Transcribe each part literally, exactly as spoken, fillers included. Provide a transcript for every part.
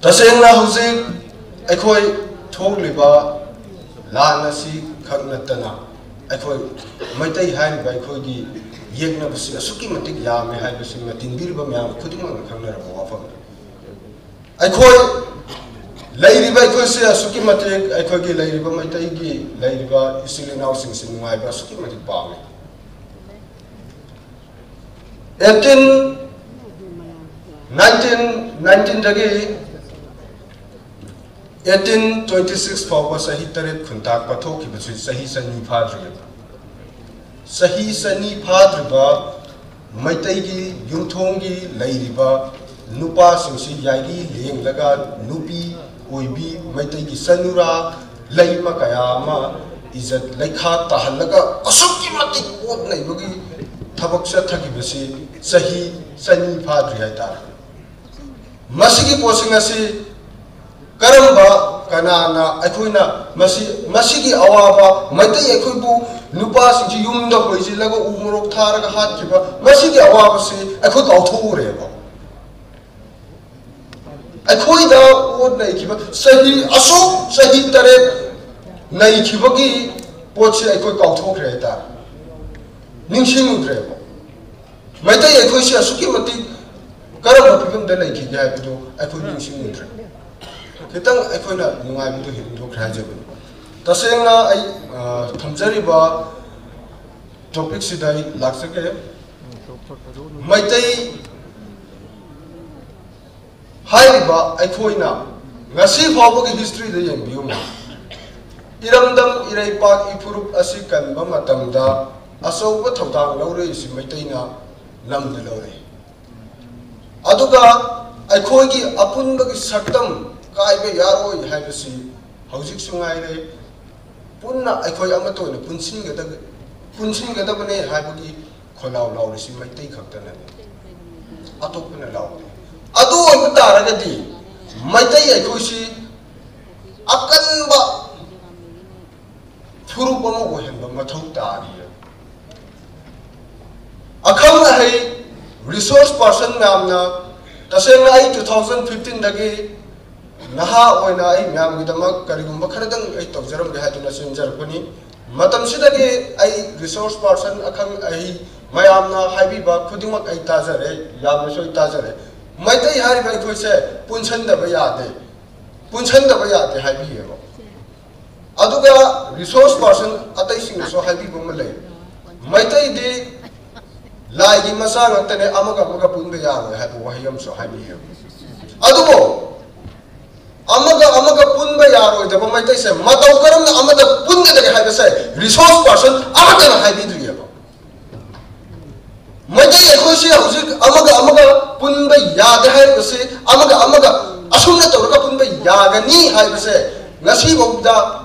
ꯇꯁꯦꯡꯅ ꯍꯧꯖꯤꯛ ꯑꯩꯈꯣꯏ ꯊꯣꯛꯂꯤꯕ ꯂꯥꯟ ꯑꯁꯤ ꯈꯛ ꯅꯠꯇꯅ ꯑꯩꯈꯣꯏ ꯃꯩꯇꯩ ꯍꯥꯏꯔꯤꯕ ꯑꯩꯈꯣꯏꯒꯤ ꯌꯦꯛꯅꯕꯁꯤ ꯑꯁꯨꯛꯀꯤ ꯃꯇꯤꯛ ꯌꯥꯝꯃꯦ ꯍꯥꯏꯕꯁꯤꯃ ꯇꯤꯟꯕꯤꯔꯤꯕ ꯃꯌꯥꯝ ꯈꯨꯗꯤꯡꯃꯛꯅ ꯈꯪꯅꯔꯕ ꯋꯥꯐꯝꯅꯤ꯫ ꯑꯩꯈꯣꯏ ꯂꯩꯔꯤꯕ ꯑꯩꯈꯣꯏꯁꯦ ꯑꯁꯨꯛꯀꯤ ꯃꯇꯤꯛ ꯑꯩꯈꯣꯏꯒꯤ ꯂꯩꯔꯤꯕ ꯃꯩꯇꯩꯒꯤ ꯂꯩꯔꯤꯕ ꯏꯆꯤꯜ ꯏꯅꯥꯎꯁꯤꯡꯁꯤ ꯅꯨꯡꯉꯥꯏꯕ ꯑꯁꯨꯛꯀꯤ ꯃꯇꯤꯛ ꯄꯥꯝꯃꯤ꯫ ꯑꯩꯠꯇꯤꯟ ꯅꯥꯏꯟꯇꯤꯟ ꯅꯥꯏꯟꯇꯤꯟꯗꯒꯤ ꯑꯩꯠꯇꯤꯟ ꯇ꯭ꯋꯦꯟꯇꯤ ꯁꯤꯛꯁ ꯐꯥꯎꯕ ꯆꯍꯤ ꯇꯔꯦꯠ ꯈꯨꯟꯇꯥꯛꯄ ꯊꯣꯛꯈꯤꯕꯁꯤ ꯆꯍꯤ ꯆꯅꯤ ꯐꯥꯗ꯭ꯔꯤꯕ ꯆꯍꯤ ꯆꯅꯤ ꯐꯥꯗ꯭ꯔꯤꯕ ꯃꯩꯇꯩꯒꯤ ꯌꯨꯝꯊꯣꯡꯒꯤ ꯂꯩꯔꯤꯕ ꯅꯨꯄꯥꯁꯤꯡꯁꯤ ꯌꯥꯏꯔꯤ ꯂꯦꯡꯂꯒ ꯅꯨꯄꯤ ꯑꯣꯏꯕꯤ ꯃꯩꯇꯩꯒꯤ ꯆꯅꯨꯔꯥ ꯂꯩꯃ ꯀꯌꯥ ꯑꯃ ꯏꯖꯠ ꯂꯩꯈꯥ ꯇꯥꯍꯜꯂꯒ ꯑꯁꯨꯛꯀꯤ ꯃꯇꯤꯛ ꯑꯣꯠ ꯅꯩꯕꯒꯤ ꯊꯕꯛ ꯆꯠꯊꯈꯤꯕꯁꯤ ꯆꯍꯤ ꯆꯅꯤ ꯐꯥꯗ꯭ꯔꯤ ꯍꯥꯏꯇꯥꯔꯦ꯫ ꯃꯁꯤꯒꯤ ꯄꯣꯠꯁꯤꯡ ꯑꯁꯤ ꯀꯔꯝꯕ ꯀꯅꯥꯅ ꯑꯩꯈꯣꯏꯅ ꯃꯁꯤ ꯃꯁꯤꯒꯤ ꯑꯋꯥꯕ ꯃꯩꯇꯩ ꯑꯩꯈꯣꯏꯕꯨ ꯅꯨꯄꯥꯁꯤꯡꯁꯤ ꯌꯨꯝꯗ ꯍꯣꯏꯁꯤꯜꯂꯒ ꯎ ꯃꯣꯔꯣꯛ ꯊꯥꯔꯒ ꯍꯥꯠꯈꯤꯕ ꯃꯁꯤꯒꯤ ꯑꯋꯥꯕꯁꯤ ꯑꯩꯈꯣꯏ ꯀꯥꯎꯊꯣꯛꯎꯔꯦꯕ꯫ ꯑꯩꯈꯣꯏꯗ ꯑꯣꯠ ꯅꯩꯈꯤꯕ ꯆꯍꯤ ꯑꯁꯨꯛ ꯆꯍꯤ ꯇꯔꯦꯠ ꯅꯩꯈꯤꯕꯒꯤ ꯄꯣꯠꯁꯤ ꯑꯩꯈꯣꯏ ꯀꯥꯎꯊꯣꯛꯈ꯭ꯔꯦ ꯍꯥꯏꯇꯥꯔꯦ꯫ ꯅꯤꯡꯁꯤꯡꯉꯨꯗ꯭ꯔꯦꯕ꯫ ꯃꯩꯇꯩ ꯑꯩꯈꯣꯏꯁꯤ ꯑꯁꯨꯛꯀꯤ ꯃꯇꯤꯛ ꯀꯔꯝꯕ ꯐꯤꯕꯝꯗ ꯂꯩꯈꯤꯒꯦ ꯍꯥꯏꯕꯗꯨ ꯑꯩꯈꯣꯏ ꯅꯤꯡꯁꯤꯡꯉꯨꯗ꯭ꯔꯦ꯫ ꯈꯤꯇꯪ ꯑꯩꯈꯣꯏꯅ ꯅꯨꯡꯉꯥꯏꯕꯗꯨ ꯍꯦꯟꯗꯣꯛꯈ꯭ꯔꯦ ꯍꯥꯏꯖꯕꯅꯤ꯫ ꯇꯁꯦꯡꯅ ꯑꯩ ꯊꯝꯖꯔꯤꯕ ꯇꯣꯄꯤꯛꯁꯤꯗ ꯑꯩ ꯂꯥꯛꯆꯒꯦ꯫ ꯃꯩꯇꯩ ꯍꯥꯏꯔꯤꯕ ꯑꯩꯈꯣꯏꯅ ꯉꯁꯤ ꯐꯥꯎꯕꯒꯤ ꯍꯤꯁꯇ꯭ꯔꯤꯗ ꯌꯦꯡꯕꯤꯌꯨ꯫ ꯏꯔꯝꯗꯝ ꯏꯔꯩꯄꯥꯛ ꯏꯐꯨꯔꯨꯞ ꯑꯁꯤ ꯀꯟꯕ ꯃꯇꯝꯗ ꯑꯆꯧꯕ ꯊꯧꯗꯥꯡ ꯂꯧꯔꯛꯏꯁꯤ ꯃꯩꯇꯩꯅ ꯅꯝꯅ ꯂꯧꯔꯛꯏ꯫ ꯑꯗꯨꯒ ꯑꯩꯈꯣꯏꯒꯤ ꯑꯄꯨꯟꯕꯒꯤ ꯁꯛꯇꯝ ꯀꯥꯏꯕ ꯌꯥꯔꯣꯏ ꯍꯥꯏꯕꯁꯤ ꯍꯧꯖꯤꯛꯁꯨ ꯉꯥꯏꯔꯦ꯫ ꯄꯨꯟꯅ ꯑꯩꯈꯣꯏ ꯑꯃꯠꯇ ꯑꯣꯏꯅ ꯄꯨꯟꯁꯤꯟꯒꯗꯕ ꯄꯨꯟꯁꯤꯟꯒꯗꯕꯅꯦ ꯍꯥꯏꯕꯒꯤ ꯈꯣꯜꯂꯥꯎ ꯂꯥꯎꯔꯤꯁꯤ ꯃꯩꯇꯩ ꯈꯛꯇꯅꯅꯤ꯫ ꯑꯇꯣꯞꯄꯅ ꯂꯥꯎꯗꯦ꯫ ꯑꯗꯨ ꯑꯣꯏꯕ ꯇꯥꯔꯒꯗꯤ ꯃꯩꯇꯩ ꯑꯩꯈꯣꯏꯁꯤ ꯑꯀꯟꯕ ꯐꯨꯔꯨꯞ ꯑꯃ ꯑꯣꯏꯍꯟꯕ ꯃꯊꯧ ꯇꯥꯔꯤ꯫ ꯑꯈꯪ ꯑꯍꯩ ꯔꯤꯁꯣꯔꯁ ꯄꯥꯔꯁꯟ ꯃꯌꯥꯝꯅ ꯇꯁꯦꯡꯅ ꯑꯩ ꯇꯨ ꯊꯥꯎꯖꯟ ꯐꯤꯐꯇꯤꯟꯗꯒꯤ ꯅꯍꯥ ꯑꯣꯏꯅ ꯑꯩ ꯃꯌꯥꯝꯒꯤꯗꯃꯛ ꯀꯔꯤꯒꯨꯝꯕ ꯈꯔꯗꯪ ꯑꯩ ꯇꯧꯖꯔꯝꯒꯦ ꯍꯥꯏꯗꯨꯅ ꯆꯦꯟꯖꯔꯛꯄꯅꯤ꯫ ꯃꯇꯝꯁꯤꯗꯒꯤ ꯑꯩ ꯔꯤꯁꯣꯔꯁ ꯄꯥꯔꯁꯟ ꯑꯈꯪ ꯑꯍꯩ ꯃꯌꯥꯝꯅ ꯍꯥꯏꯕꯤꯕ ꯈꯨꯗꯤꯡꯃꯛ ꯑꯩ ꯇꯥꯖꯔꯦ, ꯌꯥꯝꯅꯁꯨ ꯑꯩ ꯇꯥꯖꯔꯦ꯫ ꯃꯩꯇꯩ ꯍꯥꯏꯔꯤꯕ ꯑꯩꯈꯣꯏꯁꯦ ꯄꯨꯟꯁꯟꯗꯕ ꯌꯥꯗꯦ, ꯄꯨꯟꯁꯟꯗꯕ ꯌꯥꯗꯦ ꯍꯥꯏꯕꯤꯌꯦꯕ꯫ ꯑꯗꯨꯒ ꯔꯤꯁꯣꯔꯁ ꯄꯥꯔꯁꯟ ꯑꯇꯩꯁꯤꯡꯅꯁꯨ ꯍꯥꯏꯕꯤꯕ ꯑꯃ ꯂꯩ, ꯃꯩꯇꯩꯗꯤ ꯂꯥꯏꯒꯤ ꯃꯆꯥ ꯉꯥꯛꯇꯅꯦ, ꯑꯃꯒ ꯑꯃꯒ ꯄꯨꯟꯕ ꯌꯥꯔꯣꯏ ꯍꯥꯏꯕ ꯋꯥꯍꯩ ꯑꯃꯁꯨ ꯍꯥꯏꯕꯤꯌꯦꯕ꯫ ꯑꯗꯨꯕꯨ ꯑꯃꯒ ꯑꯃꯒ ꯄꯨꯟꯕ ꯌꯥꯔꯣꯏꯗꯕ ꯃꯩꯇꯩꯁꯦ ꯃꯇꯧ ꯀꯔꯝꯅ ꯑꯃꯗ ꯄꯨꯟꯒꯗꯒꯦ ꯍꯥꯏꯕꯁꯦ ꯔꯤꯁꯣꯔꯁ ꯄꯥꯔꯁꯟ ꯑꯃꯠꯇꯅ ꯍꯥꯏꯕꯤꯗ꯭ꯔꯤꯑꯕ꯫ ꯃꯩꯇꯩ ꯑꯩꯈꯣꯏꯁꯦ ꯍꯧꯖꯤꯛ ꯑꯃꯒ ꯑꯃꯒ ꯄꯨꯟꯕ ꯌꯥꯗꯦ ꯍꯥꯏꯔꯤꯕꯁꯤ, ꯑꯃꯒ ꯑꯃꯒ ꯑꯁꯨꯝꯅ ꯇꯧꯔꯒ ꯄꯨꯟꯕ ꯌꯥꯒꯅꯤ ꯍꯥꯏꯕꯁꯦ ꯉꯁꯤꯐꯥꯎꯗ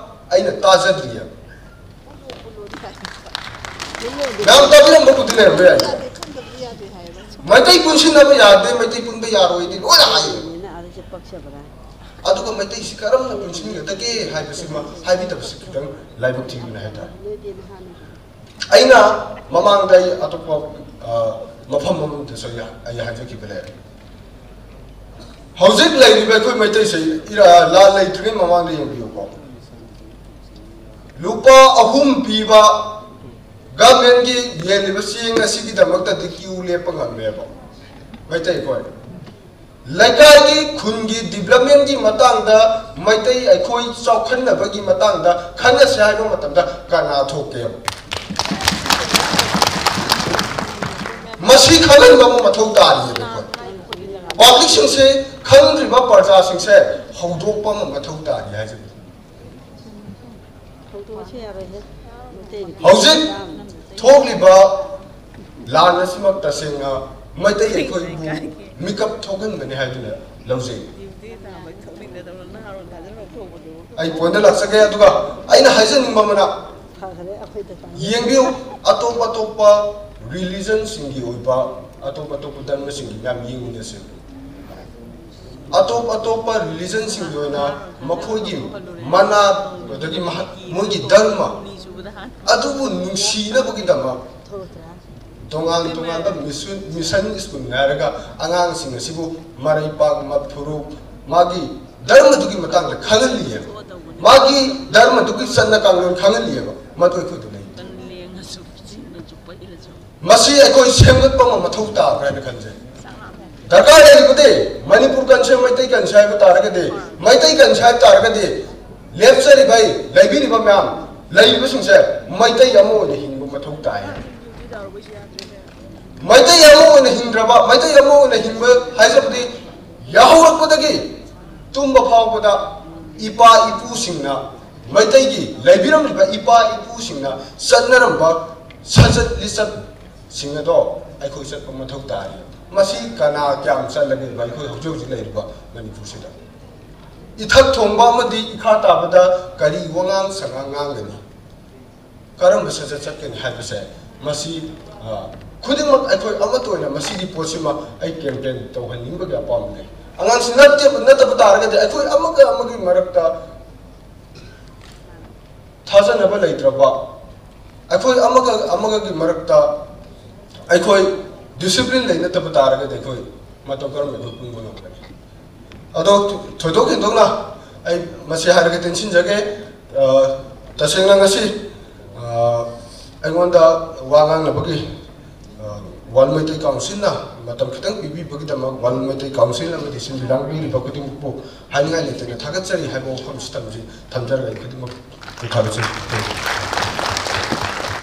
ꯑꯩꯅ ꯇꯥꯖꯗ꯭ꯔꯤꯑꯕ꯫ ꯃꯌꯥꯝ ꯇꯥꯕꯤꯔꯝꯕꯕꯨꯗꯤ ꯂꯩꯔꯝꯕ ꯌꯥꯏ꯫ ꯃꯩꯇꯩ ꯄꯨꯟꯁꯤꯟꯅꯕ ꯌꯥꯗꯦ, ꯃꯩꯇꯩ ꯄꯨꯟꯕ ꯌꯥꯔꯣꯏꯗꯤ ꯂꯣꯏꯅ ꯍꯥꯏꯌꯦ꯫ ꯑꯗꯨꯒ ꯃꯩꯇꯩꯁꯤ ꯀꯔꯝꯅ ꯄꯨꯟꯁꯤꯟꯒꯗꯒꯦ ꯍꯥꯏꯕꯁꯤꯃ ꯍꯥꯏꯕꯤꯗꯕꯁꯤ ꯈꯤꯇꯪ ꯂꯥꯏꯕꯛ ꯊꯤꯕꯅꯤ ꯍꯥꯏꯇꯥꯔꯦ꯫ ꯑꯩꯅ ꯃꯃꯥꯡꯗ ꯑꯩ ꯑꯇꯣꯞꯄ, ꯑ, ꯃꯐꯝ ꯑꯃꯗꯁꯨ ꯑꯩ, ꯑꯩ ꯍꯥꯏꯖꯈꯤꯕ ꯂꯩꯔꯦ꯫ ꯍꯧꯖꯤꯛ ꯂꯩꯔꯤꯕ ꯑꯩꯈꯣꯏ ꯃꯩꯇꯩꯁꯦ ꯏꯔꯥ-, ꯂꯥꯟ ꯂꯩꯇ꯭ꯔꯤꯉꯩ ꯃꯃꯥꯡꯗ ꯌꯦꯡꯕꯤꯌꯨꯀꯣ꯫ ꯂꯨꯄꯥ ꯑꯍꯨꯝ ꯄꯤꯕ ꯒꯚꯔꯟꯃꯦꯟꯠꯀꯤ ꯌꯦꯜꯂꯤꯕ ꯆꯦꯡ ꯑꯁꯤꯒꯤꯗꯃꯛꯇꯗꯤ ꯀ꯭ꯌꯨ ꯂꯦꯞꯄ ꯉꯝꯃꯦꯕ ꯃꯩꯇꯩ ꯑꯩꯈꯣꯏ꯫ ꯂꯩꯀꯥꯏꯒꯤ, ꯈꯨꯟꯒꯤ ꯗꯤꯕ꯭ꯂꯞꯃꯦꯟꯒꯤ ꯃꯇꯥꯡꯗ, ꯃꯩꯇꯩ ꯑꯩꯈꯣꯏ ꯆꯥꯎꯈꯠꯅꯕꯒꯤ ꯃꯇꯥꯡꯗ ꯈꯟꯅꯁꯦ ꯍꯥꯏꯕ ꯃꯇꯝꯗ ꯀꯅꯥ ꯊꯣꯛꯀꯦꯕ? ꯃꯁꯤ ꯈꯪꯍꯟꯕ ꯑꯃ ꯃꯊꯧ ꯇꯥꯔꯤꯑꯕ ꯑꯩꯈꯣꯏ꯫ ꯄꯕ꯭ꯂꯤꯛꯁꯤꯡꯁꯦ, ꯈꯪꯗ꯭ꯔꯤꯕ ꯄ꯭ꯔꯖꯥꯁꯤꯡꯁꯦ ꯍꯧꯗꯣꯛꯄ ꯑꯃ ꯃꯊꯧ ꯇꯥꯔꯤ ꯍꯥꯏꯖꯕꯅꯤ꯫ ꯍꯧꯗꯣꯛꯑꯁꯨ ꯌꯥꯔꯣꯏꯍꯦ꯫ ꯃꯩꯇꯩꯒꯤꯗꯤ ꯍꯧꯖꯤꯛ ꯊꯣꯛꯂꯤꯕ ꯂꯥꯟ ꯑꯁꯤꯃꯛ ꯇꯁꯦꯡꯅ ꯃꯩꯇꯩ ꯑꯩꯈꯣꯏꯕꯨ ꯃꯤꯀꯞ ꯊꯣꯛꯍꯟꯒꯅꯤ ꯍꯥꯏꯗꯨꯅ ꯂꯧꯖꯩ꯫ ꯑꯩ ꯄꯣꯏꯟꯗ ꯂꯥꯛꯆꯒꯦ꯫ ꯑꯗꯨꯒ ꯑꯩꯅ ꯍꯥꯏꯖꯅꯤꯡꯕ ꯑꯃꯅ, ꯐꯈꯔꯦ ꯑꯩꯈꯣꯏꯗ ꯇꯥꯟꯅ ꯌꯦꯡꯕꯤꯌꯨ, ꯑꯇꯣꯞ ꯑꯇꯣꯞꯄ ꯔꯤꯂꯤꯖꯟꯁꯤꯡꯒꯤ ꯑꯣꯏꯕ, ꯑꯇꯣꯞ ꯑꯇꯣꯞꯄ ꯙꯔꯃꯁꯤꯡꯒꯤ ꯃꯌꯥꯝ ꯌꯦꯡꯃꯤꯟꯅꯁꯦ꯫ ꯑꯇꯣꯞ ꯑꯇꯣꯞꯄ ꯔꯤꯂꯤꯖꯟꯁꯤꯡꯒꯤ ꯑꯣꯏꯅ ꯃꯈꯣꯏꯒꯤ ꯃꯅꯥ, ꯑꯗꯒꯤ ꯃꯍ-, ꯃꯣꯏꯒꯤ ꯙꯔꯃ, ꯑꯗꯨꯕꯨ ꯅꯨꯡꯁꯤꯅꯕꯒꯤꯗꯃꯛ ꯇꯣꯉꯥꯟ ꯇꯣꯉꯥꯟꯕ ꯃꯤꯁꯟ, ꯃꯤꯁꯟ ꯁ꯭ꯀꯨꯜ ꯍꯥꯏꯔꯒ ꯑꯉꯥꯡꯁꯤꯡ ꯑꯁꯤꯕꯨ ꯃꯔꯩꯄꯥꯛ, ꯃꯐꯨꯔꯨꯞ, ꯃꯥꯒꯤ ꯙꯔꯃꯗꯨꯒꯤ ꯃꯇꯥꯡꯗ ꯈꯪꯍꯜꯂꯤꯑꯕ, ꯃꯥꯒꯤ ꯙꯔꯃꯗꯨꯒꯤ ꯆꯠꯅ ꯀꯥꯡꯂꯣꯟ ꯈꯪꯍꯜꯂꯤꯑꯕ, ꯃꯗꯨ ꯑꯩꯈꯣꯏꯗ ꯂꯩ꯫ ꯃꯁꯤ ꯑꯩꯈꯣꯏ ꯁꯦꯝꯒꯠꯄ ꯑꯃ ꯃꯊꯧ ꯇꯥꯕ꯭ꯔꯥ ꯍꯥꯏꯅ ꯈꯟꯖꯩ꯫ ꯗꯔꯀꯥꯔ ꯂꯩꯔꯤꯕꯗꯤ ꯃꯅꯤꯄꯨꯔ ꯀꯟꯁꯦ, ꯃꯩꯇꯩ ꯀꯟꯁꯦ ꯍꯥꯏꯕ ꯇꯥꯔꯒꯗꯤ, ꯃꯩꯇꯩ ꯀꯟꯁꯦ ꯍꯥꯏꯕ ꯇꯥꯔꯒꯗꯤ ꯂꯦꯞꯆꯔꯤꯕ, ꯂꯩꯕꯤꯔꯤꯕ ꯃꯌꯥꯝ, ꯂꯩꯔꯤꯕꯁꯤꯡꯁꯦ ꯃꯩꯇꯩ ꯑꯃ ꯑꯣꯏꯅ ꯍꯤꯡꯕ ꯃꯊꯧ ꯇꯥꯏ꯫ ꯃꯩꯇꯩ ꯑꯃ ꯑꯣꯏꯅ ꯍꯤꯡꯗ꯭ꯔꯕ, ꯃꯩꯇꯩ ꯑꯃ ꯑꯣꯏꯅ ꯍꯤꯡꯕ ꯍꯥꯏꯖꯕꯗꯤ ꯌꯥꯍꯧꯔꯛꯄꯗꯒꯤ ꯇꯨꯝꯕ ꯐꯥꯎꯕꯗ ꯏꯄꯥ ꯏꯄꯨꯁꯤꯡꯅ, ꯃꯩꯇꯩꯒꯤ ꯂꯩꯕꯤꯔꯝꯂꯤꯕ ꯏꯄꯥ ꯏꯄꯨꯁꯤꯡꯅ ꯆꯠꯅꯔꯝꯕ ꯁꯖꯠ ꯂꯤꯆꯠꯁꯤꯡ ꯑꯗꯣ ꯑꯩꯈꯣꯏ ꯆꯠꯄ ꯃꯊꯧ ꯇꯥꯔꯤ꯫ ꯃꯁꯤ ꯀꯅꯥ ꯀꯌꯥꯝ ꯆꯠꯂꯒꯦꯕ ꯑꯩꯈꯣꯏ ꯍꯧꯖꯤꯛ ꯍꯧꯖꯤꯛ ꯂꯩꯔꯤꯕ ꯃꯅꯤꯄꯨꯔꯁꯤꯗ? ꯏꯊꯛ ꯊꯣꯡꯕ ꯑꯃꯗꯤ ꯏꯈꯥ ꯇꯥꯕꯗ ꯀꯔꯤ ꯋꯥꯉꯥꯡ ꯁꯉꯥꯡ ꯉꯥꯡꯒꯅꯤ? ꯀꯔꯝꯕ ꯁꯖꯠ ꯆꯠꯀꯅꯤ ꯍꯥꯏꯕꯁꯦ, ꯃꯁꯤ, ꯑ, ꯈꯨꯗꯤꯡꯃꯛ ꯑꯩꯈꯣꯏ ꯑꯃꯠꯇ ꯑꯣꯏꯅ ꯃꯁꯤꯒꯤ ꯄꯣꯠꯁꯤꯃ ꯑꯩ ꯀꯦꯝꯄꯦꯟ ꯇꯧꯍꯟꯅꯤꯡꯕꯒꯤ ꯑꯄꯥꯝꯕ ꯂꯩ꯫ ꯑꯉꯥꯡꯁꯤ ꯅꯠꯇꯦ, ꯅꯠꯇꯕ ꯇꯥꯔꯒꯗꯤ ꯑꯩꯈꯣꯏ ꯑꯃꯒ ꯑꯃꯒꯤ ꯃꯔꯛꯇ ꯊꯥꯖꯅꯕ ꯂꯩꯇ꯭ꯔꯕ, ꯑꯩꯈꯣꯏ ꯑꯃꯒ ꯑꯃꯒꯒꯤ ꯃꯔꯛꯇ ꯑꯩꯈꯣꯏ ꯗꯤꯁꯤꯄ꯭ꯂꯤꯟ ꯂꯩꯅꯗꯕ ꯇꯥꯔꯒꯗꯤ ꯑꯩꯈꯣꯏ ꯃꯇꯧ ꯀꯔꯝꯅ ꯑꯩꯈꯣꯏ ꯄꯨꯟꯕ ꯉꯝꯒꯅꯤ? ꯑꯗꯣ ꯊꯣꯏꯗꯣꯛ ꯍꯦꯟꯗꯣꯛꯅ ꯑꯩ ꯃꯁꯤ ꯍꯥꯏꯔꯒ ꯇꯦꯟꯁꯤꯟꯖꯒꯦ꯫ ꯑ, ꯇꯁꯦꯡꯅ ꯉꯁꯤ, ꯑ, ꯑꯩꯉꯣꯟꯗ ꯋꯥ ꯉꯥꯡꯅꯕꯒꯤ, ꯑ, ꯋꯥꯔꯜ ꯃꯩꯇꯩ ꯀꯥꯎꯟꯁꯤꯜꯅ ꯃꯇꯝ ꯈꯤꯇꯪ ꯄꯤꯕꯤꯕꯒꯤꯗꯃꯛ ꯋꯥꯔꯜ ꯃꯩꯇꯩ ꯀꯥꯎꯟꯁꯤꯜ ꯑꯃꯗꯤ ꯁꯤꯟꯕꯤ ꯂꯥꯡꯕꯤꯔꯤꯕ ꯈꯨꯗꯤꯡꯃꯛꯄꯨ ꯍꯥꯏꯅꯤꯡꯉꯥꯏ ꯂꯩꯇꯅ ꯊꯥꯒꯠꯆꯔꯤ ꯍꯥꯏꯕ ꯋꯥꯐꯝꯁꯤ ꯊꯝꯖ-, ꯊꯝꯖꯔꯒ ꯑꯩ ꯈꯨꯗꯤꯡꯃꯛꯄꯨ ꯊꯥꯒꯠꯆꯔꯤ꯫